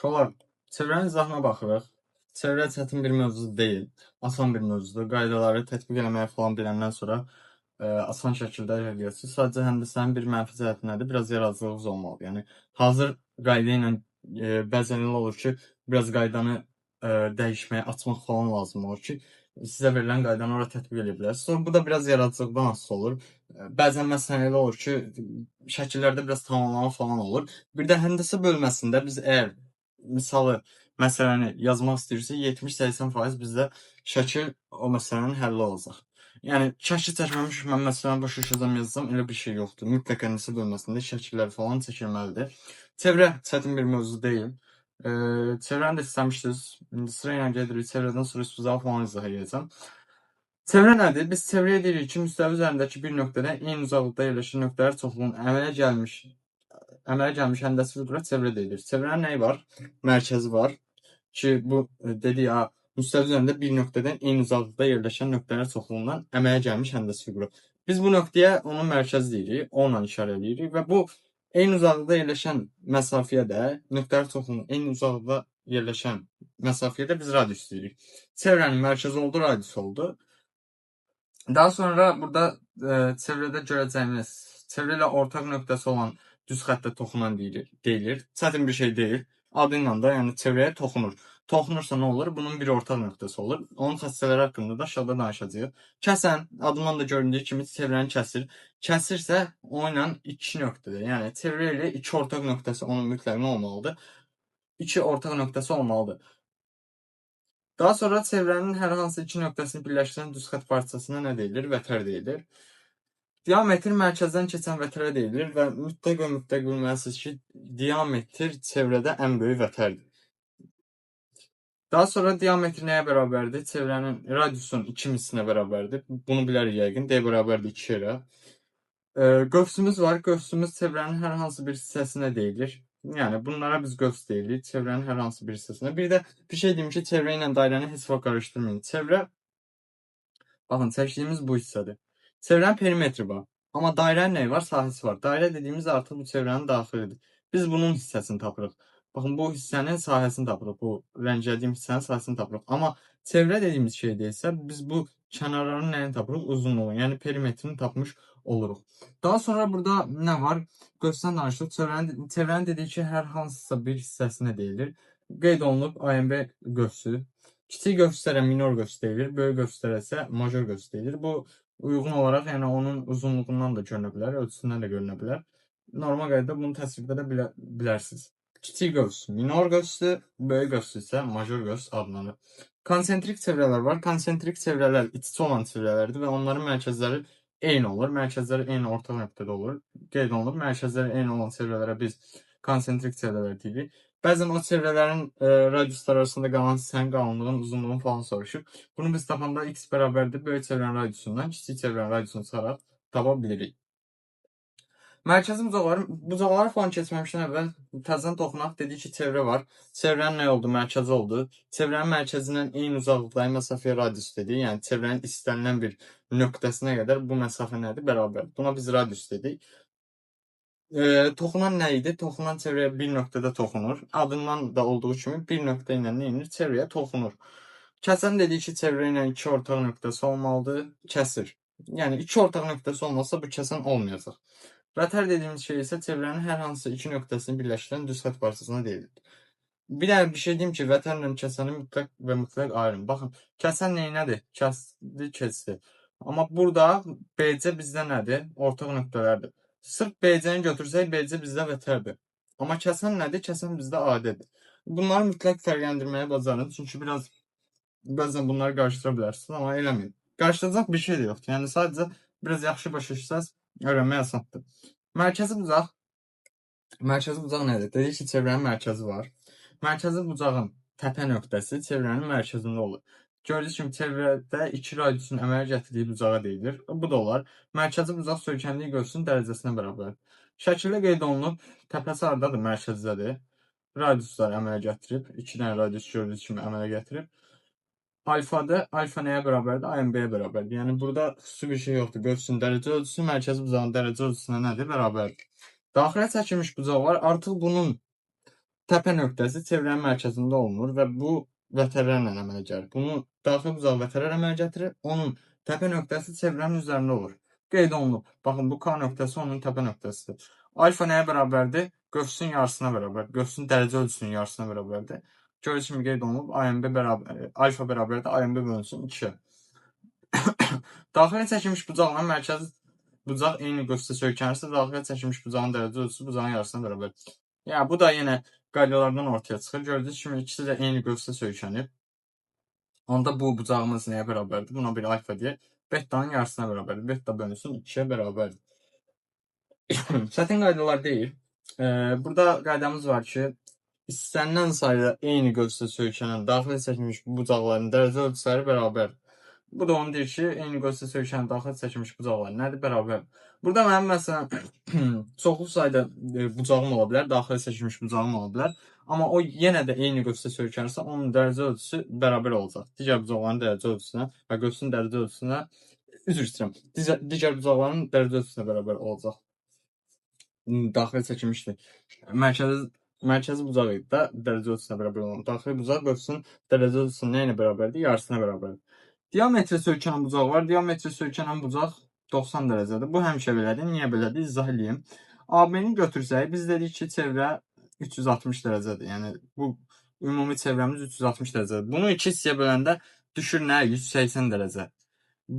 Uşaqlar, çevrənin izahına baxırıq. Çevrə çətin bir mövzu deyil, asan bir mövzudur. Qaydaları tətbiq eləməyi falan biləndən sonra asan şəkildə eləyəsiniz. Sadəcə həndəsənin bir mənfi cəhəti nədir? Biraz yaradıcılığınız olmalıdır. Yəni hazır qayda ilə bəzən elə olur ki, biraz qaydanı dəyişməyə, açmaq falan lazım olur ki, sizə verilən qaydanı ora tətbiq edə bilərsiniz. Sonra bu da biraz yaradıcılıqdan asılı olur. Bəzən məsələn elə olur ki, şəkillərdə biraz tamamlama falan olur. Bir də həndəsə bölməsində biz əgər misalı məsələni yazmaq istəyirsə 70-80% bizdə şəkil o məsələnin həlli olacaq. Yəni şəkil çəkməmiş mən məsələni başa düşəcəm, yazacağam, elə bir şey yoxdur. Mütləq həndəsə bölməsində şəkillər falan çəkilməlidir. Çevrə çətin bir mövzu deyil. Çevrəni də istəmişdiniz. İndi sırayla gedirik. Çevrədən sonra üstbucağı falan izah edəcəm. Çevrə nədir? Biz çevrəyə deyirik ki, müstəvi üzərindəki bir nöqtədən eyni uzaqlıqda yerləşən nöqtələr çoxluğunun əmələ gəlmiş həndəsi figura çevrə deyilir. Çevrənin nəyi var? Mərkəzi var ki, bu dedik ha, müstəvi üzərində bir nöqtədən eyni uzaqlıqda yerləşən nöqtələr çoxluğundan əmələ gəlmiş həndəsi fiquru. Biz bu nöqtəyə onun mərkəzi deyirik, onunla işarə edirik və bu eyni uzaqlıqda yerləşən məsafəyə də, nöqtələr çoxluğunun eyni uzaqlıqda yerləşən məsafəyə də biz radius deyirik. Çevrənin mərkəzi oldu, radius oldu. Daha sonra burada çevrədə görəcəyimiz, çevrə ilə ortaq nöqtəsi olan düz xəttə toxunan deyilir. Çətin bir şey deyil. Adı ilə də, yəni çevrəyə toxunur. Toxunursa nə olur? Bunun bir ortaq nöqtəsi olur. Onun xassələri haqqında da aşağıda danışacağıq. Kəsən, adından da göründüyü kimi çevrəni kəsir. Kəsirsə, o ilə iki nöqtədə, yəni çevrə ilə iki ortaq nöqtəsi onun mütləq nə olmalıdır? İki ortaq nöqtəsi olmalıdır. Daha sonra çevrənin hər hansı iki nöqtəsini birləşdirən düz xətt parçasına nə deyilir? Vətər deyilir. Diametr mərkəzdən keçən vətərə deyilir və mütləq və mütləq bilməlisiniz ki, diametr çevrədə ən böyük vətərdir. Daha sonra diametr nəyə bərabərdir? Çevrənin radiusun 2 mislinə bərabərdir. Bunu bilərik yəqin. D bərabərdir 2 yerə. Qövsümüz var. Qövsümüz çevrənin hər hansı bir hissəsinə deyilir. Yəni bunlara biz qövs deyirik. Çevrənin hər hansı bir hissəsinə. Bir də bir şey deyim ki, çevrə ilə dairəni heç vaxt qarışdırmayın. Çevrə, baxın, çəkdiyimiz bu hissədir. Çevrənin perimetri var. Amma dairənin nəyi var? Sahəsi var. Dairə dediyimiz artıq bu çevrənin daxilidir. Biz bunun hissəsini tapırıq. Baxın, bu hissənin sahəsini tapırıq. Bu rənglədiyim hissənin sahəsini tapırıq. Amma çevrə dediyimiz şeydə isə biz bu kənarların nəyini tapırıq? Uzunluğunu, yəni perimetrini tapmış oluruq. Daha sonra burada nə var? Qövsdən danışdıq. Çevrənin dediyi ki, hər hansısa bir hissəsinə deyilir. Qeyd olunub AMB qövsü. Kiçik qövslərə minor qövs deyilir, böyük qövslərə isə major qövs deyilir. Bu uyğun olaraq, yəni onun uzunluğundan da görünə bilər, ölçüsündən də görünə bilər. Normal qaydada bunu təsvirdə də bilərsiniz. Kiçik qövs minor qövsdür, böyük qövs isə major qövs adlanır. Konsentrik çevrələr var. Konsentrik çevrələr iç-içə olan çevrələrdir və onların mərkəzləri eyni olur. Mərkəzləri eyni ortaq nöqtədə olur. Qeyd olunur. Mərkəzləri eyni olan çevrələrə biz konsentrik çevrələr deyirik. Bəzən o çevrələrin radiuslar arasında qalan hissənin qalınlığın, uzunluğunu falan soruşur. Bunu biz tapanda x bərabərdir böyük çevrənin radiusundan kiçik çevrənin radiusunu çıxaraq tapa bilirik. Mərkəzi bucaqları, bucaqları falan keçməmişdən əvvəl təzədən toxunaq. Dedik ki, çevrə var. Çevrənin nə oldu? Mərkəzi oldu. Çevrənin mərkəzindən eyni uzaqlıqdakı məsafəyə radius dedik. Yəni çevrənin istənilən bir nöqtəsinə qədər bu məsafə nədir? Bərabər. Buna biz radius dedik. Toxunan nə idi? Toxunan çevrəyə bir nöqtədə toxunur. Adından da olduğu kimi bir nöqtə ilə nə edir? Çevrəyə toxunur. Kəsən dedik ki, çevrə ilə iki ortaq nöqtəsi olmalıdır. Kəsir. Yəni iki ortaq nöqtəsi olmasa bu kəsən olmayacaq. Vətər dediyimiz şey isə çevrənin hər hansı iki nöqtəsini birləşdirən düz xətt parçasına deyilir. Bir dənə bir şey deyim ki, vətərlə kəsəni mütləq və mütləq ayırın. Baxın, kəsən neynədir? Kəsdi, keçdi. Amma burada BC bizdə nədir? Ortaq nöqtələrdir. Sırf BC-ni götürsək, BC bizdə vətərdir. Amma kəsən nədir? Kəsən bizdə AD-dir. Bunları mütləq fərqləndirməyə bacarın. Çünki biraz bəzən bunları qarışdıra bilərsiniz, amma eləməyin. Qarışdıracaq bir şey də yoxdur. Yəni sadəcə biraz yaxşı başa düşsəz, öyrənmək asandır. Mərkəzi bucaq. Mərkəzi bucaq nədir? Dedik ki, çevrənin mərkəzi var. Mərkəzi bucağın təpə nöqtəsi çevrənin mərkəzində olur. Gördüyünüz kimi çevrədə iki radiusun əmələ gətirdiyi bucağa deyilir. Bu da olar. Mərkəzi bucaq söykəndiyi qövsün dərəcəsinə bərabərdir. Şəkildə qeyd olunub, təpəsi hardadır? Mərkəzdədir. Radiuslar əmələ gətirib. İki dənə radius gördüyünüz kimi əmələ gətirib. Alfadır. Alfa nəyə bərabərdir? AMB-yə bərabərdir. Yəni burada xüsusi bir şey yoxdur. Qövsün dərəcə ölçüsü mərkəzi bucağın dərəcə ölçüsünə nədir? Bərabərdir. Daxilə çəkilmiş bucaq var. Artıq bunun Təpə nöqtəsi çevrənin mərkəzində olunur və bu vətərlərlə əmələ gəlir. Bunu daxili bucaq vətərlər əmələ gətirir. Onun təpə nöqtəsi çevrənin üzərində olur. Qeyd olunub. Baxın, bu K nöqtəsi onun təpə nöqtəsidir. Alfa nəyə bərabərdir? Qövsün yarısına bərabər. Qövsün dərəcə ölçüsünün yarısına bərabərdir. Gördüyünüz kimi qeyd olunub. AMB bərabər, alfa bərabərdir. AMB bölünsün 2-yə. Daxilə çəkilmiş bucaqla mərkəzi bucaq eyni qövsdə söykənirsə, daxilə çəkilmiş bucağın dərəcə ölçüsü bucağın yarısına bərabərdir. Yəni, bu da yenə qaydalardan ortaya çıxır. Gördüyünüz kimi ikisi də eyni qövsdə söykənib. Onda bu bucağımız nəyə bərabərdir? Buna bir alfa deyək. Bettanın yarısına bərabərdir. Betta bölünsün 2-yə bərabərdir. Çətin qaydalar deyil. Burada qaydamız var ki, istənilən sayda eyni qövsdə söykənən daxilə çəkilmiş bucaqların dərəcə ölçüləri bərabərdir. Bu da onu deyir ki, eyni qövsdə söykənən daxilə çəkilmiş bucaqlar nədir? Bərabərdir. Burada mənim məsələn çoxlu sayda bucağım ola bilər, daxilə çəkilmiş bucağım ola bilər. Amma o yenə də eyni qövsdə söykənirsə, onun dərəcə ölçüsü bərabər olacaq. Digər bucaqların dərəcə ölçüsünə və qövsün dərəcə ölçüsünə, üzr istəyirəm, digər bucaqların dərəcə ölçüsünə bərabər olacaq. Daxilə çəkilmişdir. Mərkəzi bucaq idi də dərəcə ölçüsünə bərabər olan. Daxili bucaq qövsün dərəcə ölçüsünün nə ilə bərabərdir? Yarısına bərabərdir. Diametrə söykənən bucaq var. Diametrə söykənən bucaq 90 dərəcədir. Bu həmişə belədir. Niyə belədir? İzah eləyim. AB-ni götürsək, biz dedik ki, çevrə 360 dərəcədir. Yəni, bu ümumi çevrəmiz 360 dərəcədir. Bunu iki hissəyə böləndə düşür nə? 180 dərəcə.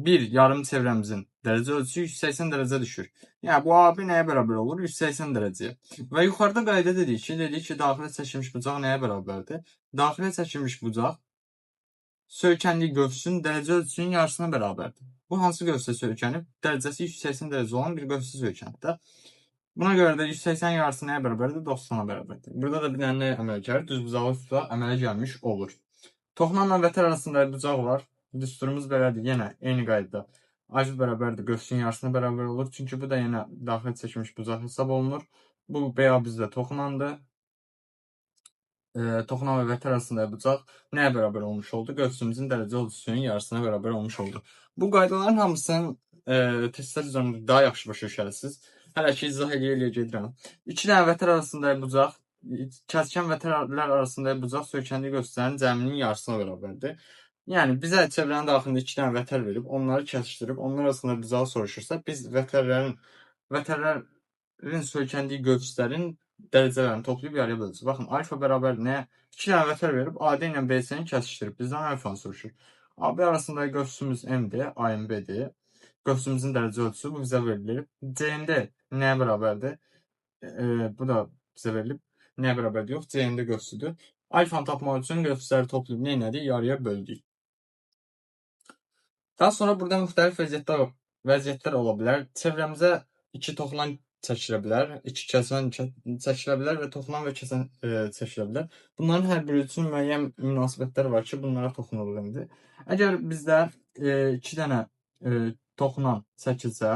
Bir yarım çevrəmizin dərəcə ölçüsü 180 dərəcə düşür. Yəni, bu AB nəyə bərabər olur? 180 dərəcəyə. Və yuxarıda qayda dedik ki, daxilə çəkilmiş bucaq nəyə bərabərdir? Daxilə çəkilmiş bucaq söykəndiyi qövsün dərəcə ölçüsünün yarısına bərabərdir. Bu hansı qövsə söykənib? Dərəcəsi 180 dərəcə olan bir qövsə söykənib də. Buna görə də 180 yarısı nəyə bərabərdir? 90-a bərabərdir. Burada da bir dənə nə əmələ gəlir? Düzbucaqlı bucaq əmələ gəlmiş olur. Toxunanla vətər arasında bucaq var. Düsturumuz belədir. Yenə eyni qaydada. Alfa bərabərdir. Qövsün yarısına bərabər olur. Çünki bu da yenə daxilə çəkilmiş bucaq hesab olunur. Bu BA bizdə toxunandır. Toxunan və vətər arasında bucaq nəyə bərabər olmuş oldu? Qövsümüzün dərəcə ölçüsünün yarısına bərabər olmuş oldu. Bu qaydaların hamısını testlər üzərində daha yaxşı başa düşərsiniz. Hələ ki, izah eləyə-eləyə gedirəm. İki dənə vətər arasında bucaq, kəskən vətərlər arasında bucaq söykəndiyi qövslərin cəminin yarısına bərabərdir. Yəni, bizə çevrənin daxilində iki dənə vətər verib, onları kəsişdirib, onlar arasında bucağı soruşursa, biz vətərlərin söykəndiyi qövslərin dərəcələrini toplayıb yarıya böləcəyik. Baxın, alfa bərabər nəyə? İki dənə vətər verib, AD ilə BC-ni kəsişdirib, bizdən alfanı soruşur. AB arasında qövsümüz M-dir, AMB-dir. Qövsümüzün dərəcə ölçüsü bu bizə verilir. CND nəyə bərabərdir? Bu da bizə verilib. Nəyə bərabərdir? Yox, CND qövsüdür. Alfanı tapmaq üçün qövsləri toplayıb nə elədik? Yarıya böldük. Daha sonra burada müxtəlif vəziyyətlər ola bilər. Çevrəmizə iki toxunan çəkilə bilər, iki kəsən çəkilə bilər və toxunan və kəsən çəkilə bilər. Bunların hər biri üçün müəyyən münasibətlər var ki, bunlara toxunulur indi. Əgər bizdə iki dənə toxunan çəkilsə,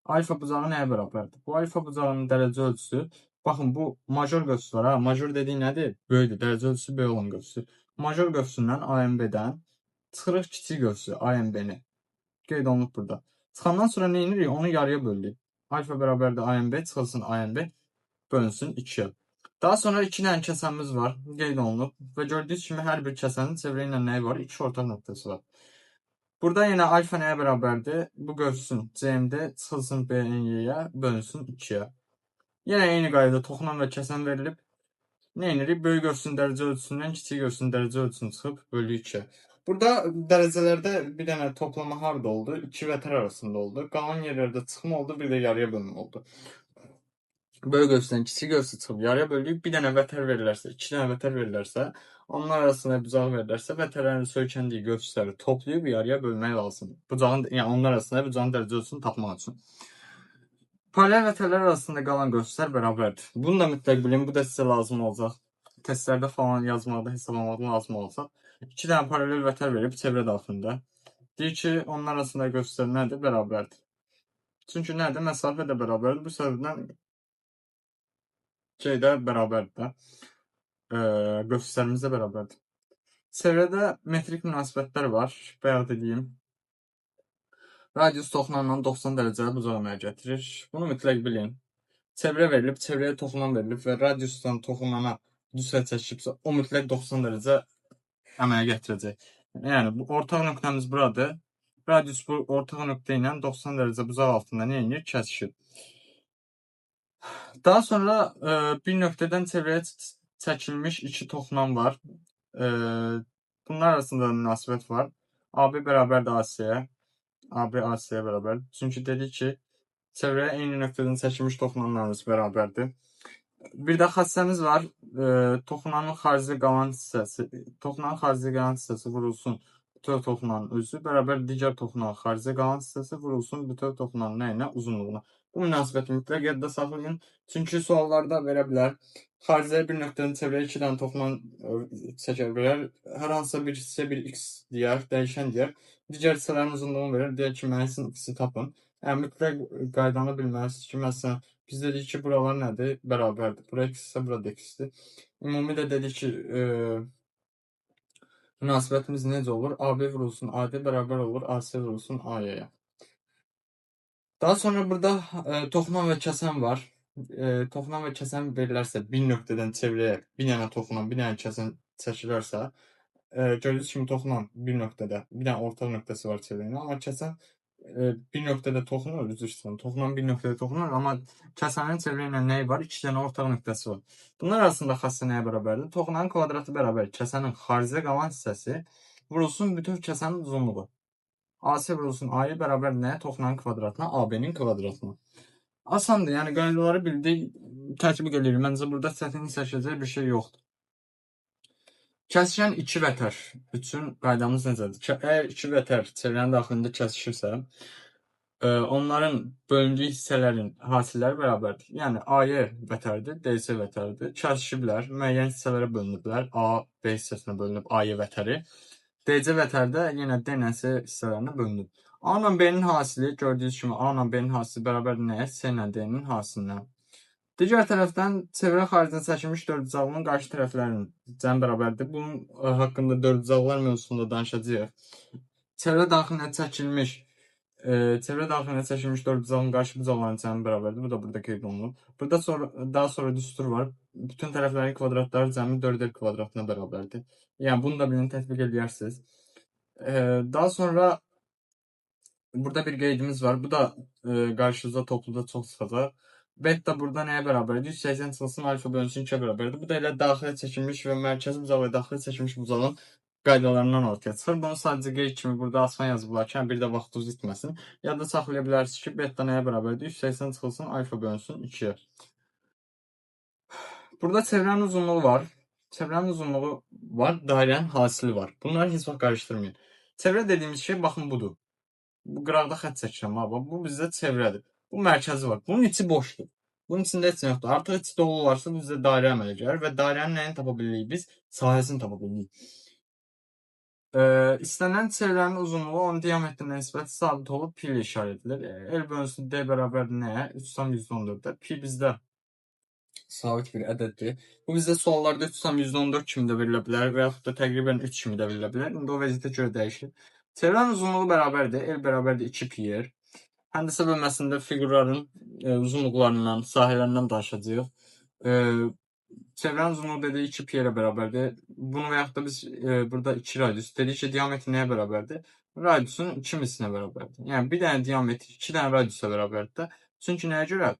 alfa bucağı nəyə bərabərdir? Bu alfa bucağının dərəcə ölçüsü, baxın bu major qövsü var. Ha? Major dediyi nədir? Böyükdür, dərəcə ölçüsü böyük olan qövsü. Major qövsündən AMB-dən çıxırıq kiçik qövsü AMB-ni. Qeyd olunub burada. Çıxandan sonra nə edirik? Onu yarıya bölürük. Alfa bərabərdir AMB, çıxılsın AMB, bölünsün 2-yə. Daha sonra iki dənə kəsənimiz var, qeyd olunub və gördüyünüz kimi hər bir kəsənin çevrə ilə nəyi var? İki ortaq nöqtəsi var. Burada yenə alfa nəyə bərabərdir? Bu qövsün CMD çıxılsın BNY-yə, bölünsün 2-yə. Yenə eyni qaydada toxunan və kəsən verilib. Nə edirik? Böyük qövsün dərəcə ölçüsündən kiçik qövsün dərəcə ölçüsünü çıxıb bölü 2-yə. Burada dərəcələrdə bir dənə toplama harada oldu? İki vətər arasında oldu. Qalan yerlərdə çıxma oldu, bir də yarıya bölmə oldu. Böyük qövsdən kiçik qövsü çıxıb yarıya böldük. Bir dənə vətər verilərsə, iki dənə vətər verilərsə, onlar arasında bucaq verilərsə, vətərlərin söykəndiyi qövsləri toplayıb yarıya bölmək lazımdır. Bucağın, yəni onlar arasında bucağın dərəcə ölçüsünü tapmaq üçün. Paralel vətərlər arasında qalan qövslər bərabərdir. Bunu da mütləq bilin, bu da sizə lazım olacaq. Testlərdə falan yazmaqda, hesablamaqda lazım olacaq. İki dənə paralel vətər verib çevrə daxilində. Deyir ki, onlar arasında qövslər nədir? Bərabərdir. Çünki nədir? Məsafə də bərabərdir. Bu səbəbdən şey də bərabərdir də. Qövslərimiz də bərabərdir. Çevrədə metrik münasibətlər var. Bayaq dediyim. Radius toxunandan 90 dərəcəli bucaq əmələ gətirir. Bunu mütləq bilin. Çevrə verilib, çevrəyə toxunan verilib və radiusdan toxunana düz xətt çəkilibsə, o mütləq 90 dərəcə əmələ gətirəcək. Yəni, bu ortaq nöqtəmiz buradır. Radius bu ortaq nöqtə ilə 90 dərəcə buzaq altında nə edir? Kəsişir. Daha sonra bir nöqtədən çevrəyə çəkilmiş iki toxunan var. Bunlar arasında da münasibət var. AB bərabərdir AC-yə. AB AC-yə bərabər. Çünki dedik ki, çevrəyə eyni nöqtədən çəkilmiş toxunanlarımız bərabərdir. Bir də xassəmiz var. Toxunanın xarici qalan hissəsi, toxunanın xarici qalan hissəsi vurulsun bütöv toxunanın özü bərabər digər toxunanın xarici qalan hissəsi vurulsun bütöv toxunanın nəyinə? Uzunluğuna. Bu münasibəti mütləq yadda saxlayın. Çünki suallarda verə bilər. Xaricəyə bir nöqtədən çevrəyə iki dənə toxunan çəkə bilər. Hər hansısa bir hissə bir x deyər, dəyişən deyər. Digər hissələrin uzunluğunu verir. Deyər ki, mənim üçün x-i tapın. Yəni, mütləq qaydanı bilməlisiniz ki, məsələn, biz dedik ki, buralar nədir? Bərabərdir. Bura x isə burada x-dir. Ümumi də dedik ki, münasibətimiz necə olur? AB vurulsun AD bərabər olur, AC vurulsun AY-yə. Daha sonra burada toxunan və kəsən var. Toxunan və kəsən verilərsə, bir nöqtədən çevrəyə bir dənə toxunan, bir dənə kəsən çəkilərsə, gördüyünüz kimi toxunan bir nöqtədə, bir dənə ortaq nöqtəsi var çevrənin, amma kəsən bir nöqtədə toxunur, üzr istəyirəm, toxunan bir nöqtədə toxunur, amma kəsənin çevrə ilə nəyi var? İki dənə ortaq nöqtəsi var. Bunlar arasında xassə nəyə bərabərdir? Toxunanın kvadratı bərabər kəsənin xaricdə qalan hissəsi vurulsun bütöv kəsənin uzunluğu. AC vurulsun AY bərabər nəyə? Toxunanın kvadratına, AB-nin kvadratına. Asandır, yəni qaydaları bildik, tətbiq edirik. Məncə burada çətinlik çəkəcək bir şey yoxdur. Kəsişən iki vətər üçün qaydamız necədir? Əgər iki vətər çevrənin daxilində kəsişirsə, onların bölündüyü hissələrin hasilləri bərabərdir. Yəni AY vətərdir, DC vətərdir. Kəsişiblər, müəyyən hissələrə bölünüblər. A, B hissəsinə bölünüb AY vətəri. DC vətərdə yenə D ilə C hissələrinə bölünüb. A ilə B-nin hasili, gördüyünüz kimi A ilə B-nin hasili bərabərdir nəyə? C ilə D-nin hasilinə. Digər tərəfdən çevrə xaricinə çəkilmiş dördbucaqlının qarşı tərəflərinin cəmi bərabərdir. Bunun haqqında dördbucaqlar mövzusunda danışacağıq. Çevrə daxilinə çəkilmiş dördbucağın qarşı bucaqlarının cəmi bərabərdir. Bu da burada qeyd olunub. Burada sonra, daha sonra düstur var. Bütün tərəflərin kvadratları cəmi 4L kvadratına bərabərdir. Yəni bunu da bilin, tətbiq edərsiniz. Daha sonra burada bir qeydimiz var. Bu da qarşınıza topluda çox çıxacaq. Beta burada nəyə bərabərdir? 180 çıxılsın alfa bölünsün 2-yə bərabərdir. Bu da elə daxilə çəkilmiş və mərkəzi bucaq və daxilə çəkilmiş bucağın qaydalarından ortaya çıxır. Bunu sadəcə qeyd kimi burada asan yazıblar ki, yəni bir də vaxtınız itməsin. Yadda saxlaya bilərsiniz ki, beta nəyə bərabərdir? 180 çıxılsın alfa bölünsün 2-yə. Burada çevrənin uzunluğu var. Çevrənin uzunluğu var, dairənin hasili var. Bunları heç vaxt qarışdırmayın. Çevrə dediyimiz şey baxın budur. Bu qıraqda xətt çəkirəm, ha, bu bizdə çevrədir. Bu mərkəzi var. Bunun içi boşdur. Bunun içində heç nə yoxdur. Artıq içi dolu olarsa bizdə dairə əmələ gəlir və dairənin nəyini tapa bilirik biz? Sahəsini tapa bilirik. İstənilən çevrənin uzunluğu onun diametrinə nisbəti sabit olub pi ilə işarə edilir. L bölünsün D bərabərdir nəyə? 3,14-də. Pi bizdə sabit bir ədəddir. Bu bizdə suallarda 3,14 kimi də verilə bilər və yaxud da təqribən 3 kimi də verilə bilər. İndi o vəziyyətə görə dəyişir. Çevrənin uzunluğu bərabərdir. L bərabərdir 2 pi r. Həndəsə bölməsində fiqurların uzunluqlarından, sahələrindən danışacağıq. Çevrənin uzunluğu dediyi 2 pi r-ə bərabərdir. Bunu və yaxud da biz burada 2 radius dedik ki, diametr nəyə bərabərdir? Radiusun 2 mislinə bərabərdir. Yəni bir dənə diametr 2 dənə radiusa bərabərdir də. Çünki nəyə görə?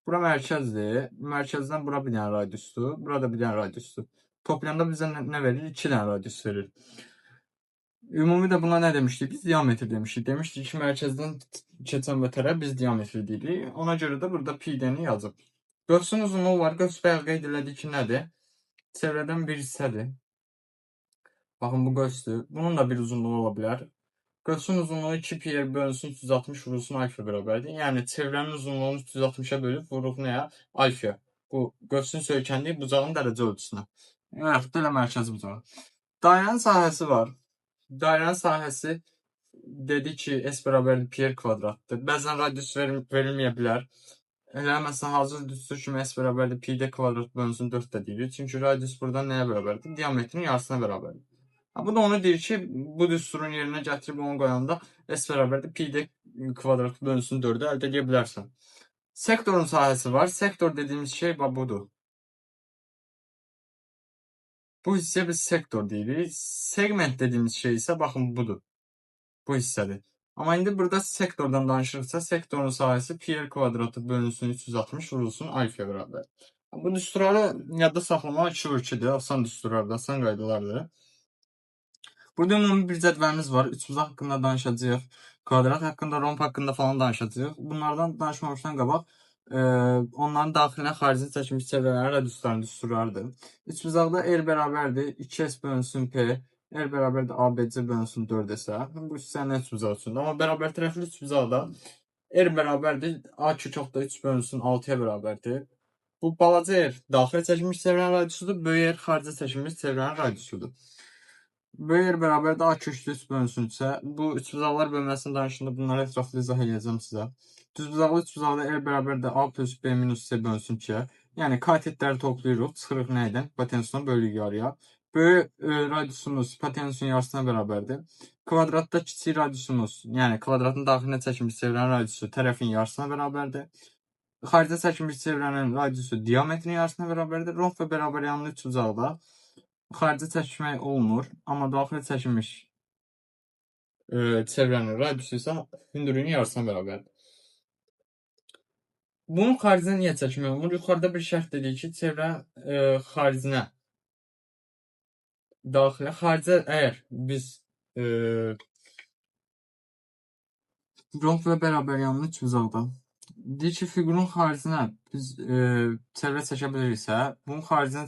Bura mərkəzdir. Mərkəzdən bura bir dənə radiusdur. Burada bir dənə radiusdur. Toplayanda bizə nə verir? 2 dənə radius verir. Ümumi də buna nə demişdik? Biz diametr demişdik. Demişdik ki, mərkəzdən keçən vətərə biz diametr deyirik. Ona görə də burada pi d-ni yazıb. Qövsün uzunluğu var. Qövs bayaq qeyd elədik ki, nədir? Çevrədən bir hissədir. Baxın, bu qövsdür. Bunun da bir uzunluğu ola bilər. Qövsün uzunluğu 2 pi r bölünsün 360 vurulsun alfa bərabərdir. Yəni, çevrənin uzunluğunu 360-a bölüb vururuq nəyə? Alfaya. Bu, qövsün söykəndiyi bucağın dərəcə ölçüsünə. Yaxud da elə mərkəzi bucağı. Dairənin sahəsi var. Dairənin sahəsi dedi ki, S bərabərdir pi r kvadratdır. Bəzən radius verilməyə bilər. Elə məsələn, hazır düstur kimi S bərabərdir pi d kvadrat bölünsün 4 də deyirik. Çünki radius buradan nəyə bərabərdir? Diametrin yarısına bərabərdir. Ha, bu da onu deyir ki, bu düsturun yerinə gətirib onu qoyanda S bərabərdir pi d kvadrat bölünsün 4-ü əldə edə bilərsən. Sektorun sahəsi var. Sektor dediyimiz şey budur. Bu hissəyə biz sektor deyirik. Segment dediyimiz şey isə baxın budur. Bu hissədir. Amma indi burada sektordan danışırıqsa, sektorun sahəsi pi r kvadratı bölünsün 360 vurulsun alfaya bərabər. Bu düsturları yadda saxlamaq 2 vur 2-dir. Asan düsturlardır, asan qaydalardır. Burada ümumi bir cədvəlimiz var. Üçbucaq haqqında danışacağıq. Kvadrat haqqında, romb haqqında falan danışacağıq. Bunlardan danışmamışdan qabaq onların daxilinə xaricinə çəkilmiş çevrələrin radiuslarının düsturlarıdır. Üçbucaqda R bərabərdir 2S bölünsün P, R bərabərdir ABC bölünsün 4S. Bu hissənin üçbucaq üçündür. Amma bərabər tərəfli üçbucaqda R bərabərdir A kök 3 bölünsün 6-ya bərabərdir. Bu balaca R daxilə çəkilmiş çevrənin radiusudur, böyük R xaricə çəkilmiş çevrənin radiusudur. Böyük R bərabərdir A köklü 3 bölünsün 3-ə. Bu üçbucaqlar bölməsini danışanda bunları ətraflı izah eləyəcəm sizə. Düzbucaqlı üçbucaqda R bərabərdir A plus B minus C bölünsün 2-yə. Yəni katetləri toplayırıq, çıxırıq nəydən? Hipotenusdan bölük yarıya. Böyük radiusumuz hipotenusun yarısına bərabərdir. Kvadratda kiçik radiusumuz, yəni kvadratın daxilinə çəkilmiş çevrənin radiusu tərəfin yarısına bərabərdir. Xaricə çəkilmiş çevrənin radiusu diametrin yarısına bərabərdir. Romb və bərabər yanlı üçbucaqda xaricə çəkmək olmur, amma daxilə çəkilmiş çevrənin radiusu isə hündürlüyünün yarısına bərabərdir. Bunun xaricinə niyə çəkmək olmur? Yuxarıda bir şərt dedik ki, çevrə xaricinə daxilə, xaricə əgər biz romb və bərabər yanlı üçbucaqda deyir ki, fiqurun xaricinə biz çevrə çəkə biliriksə, bunun xaricinə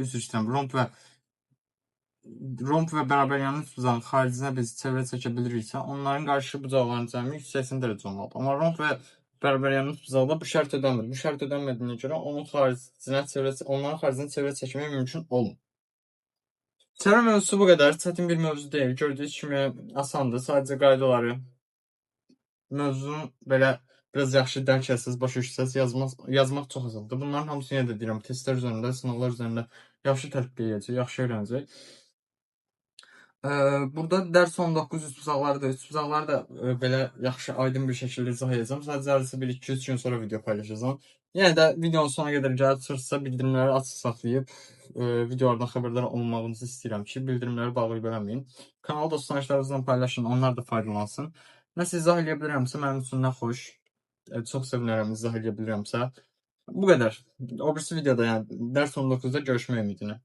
üzr istəyirəm, romb və bərabər yanlı üçbucağın xaricinə biz çevrə çəkə biliriksə, onların qarşı bucaqlarının cəmi 180 dərəcə olmalıdır. Amma romb və bərabər yanlı üçbucaqda bu şərt ödənmir. Bu şərt ödənmədiyinə görə onun xaricinə çevrə, onların xaricinə çevrə çəkmək mümkün olmur. Çevrə mövzusu bu qədər. Çətin bir mövzu deyil. Gördüyünüz kimi asandır. Sadəcə qaydaları mövzunun belə biraz yaxşı dərk etsəniz, başa düşsəniz, yazmaq çox asandır. Bunların hamısını yenə də deyirəm, testlər üzərində, sınaqlar üzərində yaxşı tətbiq edəcək, yaxşı öyrənəcək. Burada dərs 19 üçbucaqları da, üçbucaqları da belə yaxşı, aydın bir şəkildə izah edəcəm. Sadəcə hardasa 1-2-3 gün sonra video paylaşacağam. Yenə də videonun sonuna qədər gəlib çıxırsa, bildirimləri açıq saxlayıb videolardan xəbərdar olmağınızı istəyirəm ki, bildirimləri bağlayıb eləməyin. Kanalı dost tanışlarınızla paylaşın, onlar da faydalansın. Nəsə izah eləyə bilirəmsə, mənim üçün nə xoş. Çox sevinərəm izah eləyə bilirəmsə. Bu qədər. O birisi videoda, yəni dərs 19-da görüşmək ümidinə.